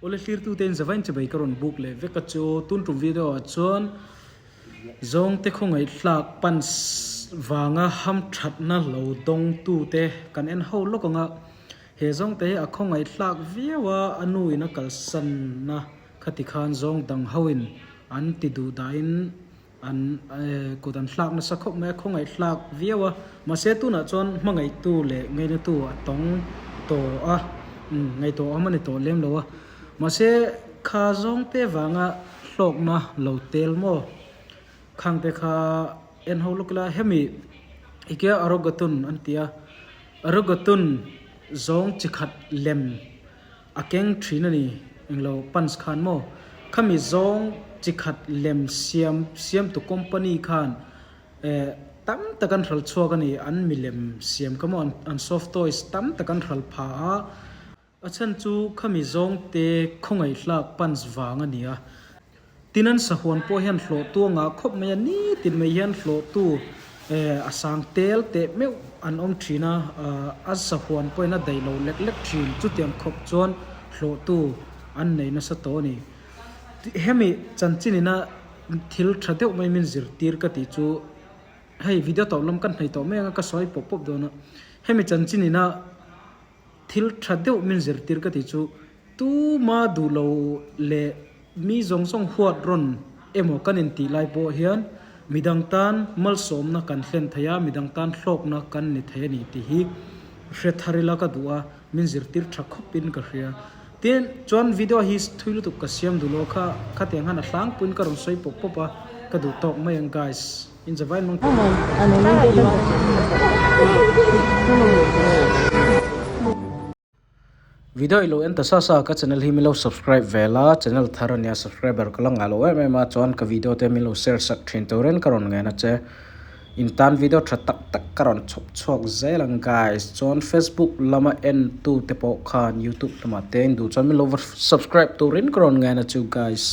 Awle hlirtute in zavain chibai ka rawn buk leh vek a chu tun tum video ah chuan zawngte khawngaihthlak pans vanga hamthatna lo dawngtute kan en ho lawk ang a, he zawngte hi a khawngaihthlak viau a, a nu in a kalsan a khati khan zawng dang ho in an ti duh dahin An kut an hlak nasa khawp mai a, khawngaih hlak viau a. Mahse tunah chuan hmangaihtu leh ngainatu a tawng tawh a, ngaihtuah awm a ni tawh lem lo a. Mahse kha zawngte vanga hlawkna lo tel maw? Khangte kha en ho lawk ila hemi Ikea Arogatun an ti a, Arogatun zawng chi khat lem A keng thin a ni, englo pans khan maw? Khami zawng chi khat lem siam siamtu company khan eh tam tak an hral chhuak a ni, an milem siam kha maw an soft toys tam tak an hral pha a, a chhan chu khami zawng te khawngaihlak pans vang a ni a. Tin an sahuan pawh hian hlawhtu a ngah khawp mai a, nitin mai hian hlawhtu a sang tel teh meuh an awm thin a, a sahuan pawhin a daih lo lek lek thin, chutiang khawp chuan hlawhtu an nei nasa tawh a ni. Hemi chanchin ina thil tha deuh mai min zirtir ka tih chu hei video tawp lam kan hnaih tawh mai anga ka sawi pawp pawp dawn a, hemi chanchin ina Thil tha deuh min zirtir ka tih chu tuma duh lo leh mi zawng zawng huat rawn emaw kan intih lai pawh hian midang tan malsawmna kan hlen thei a, midang tan hlawkna kan ni thei a ni tih hi hre thar ila ka duh a, min zirtir tha khawpin ka hria. Tin, chuan video hi thui lutuk ka siam duh lo kha, khatiang khan a hlangpuiin ka rawn sawi pawp pawp a, ka duh tawk mai ang guys. Video i lo en ta sa sa ka channel hi min lo subscribe ve la channel thar ania subscriber ka la ngah lo em em a chuan ka video te min lo share sak thin turin ka rawn ngen a che in tan video tha tak tak ka rawn chhawp chhuak zel ang guys chuan facebook lama en tu te pawh khan youtube lamah te in duh chuan min lo subscribe turin ka rawn ngen a chu guys.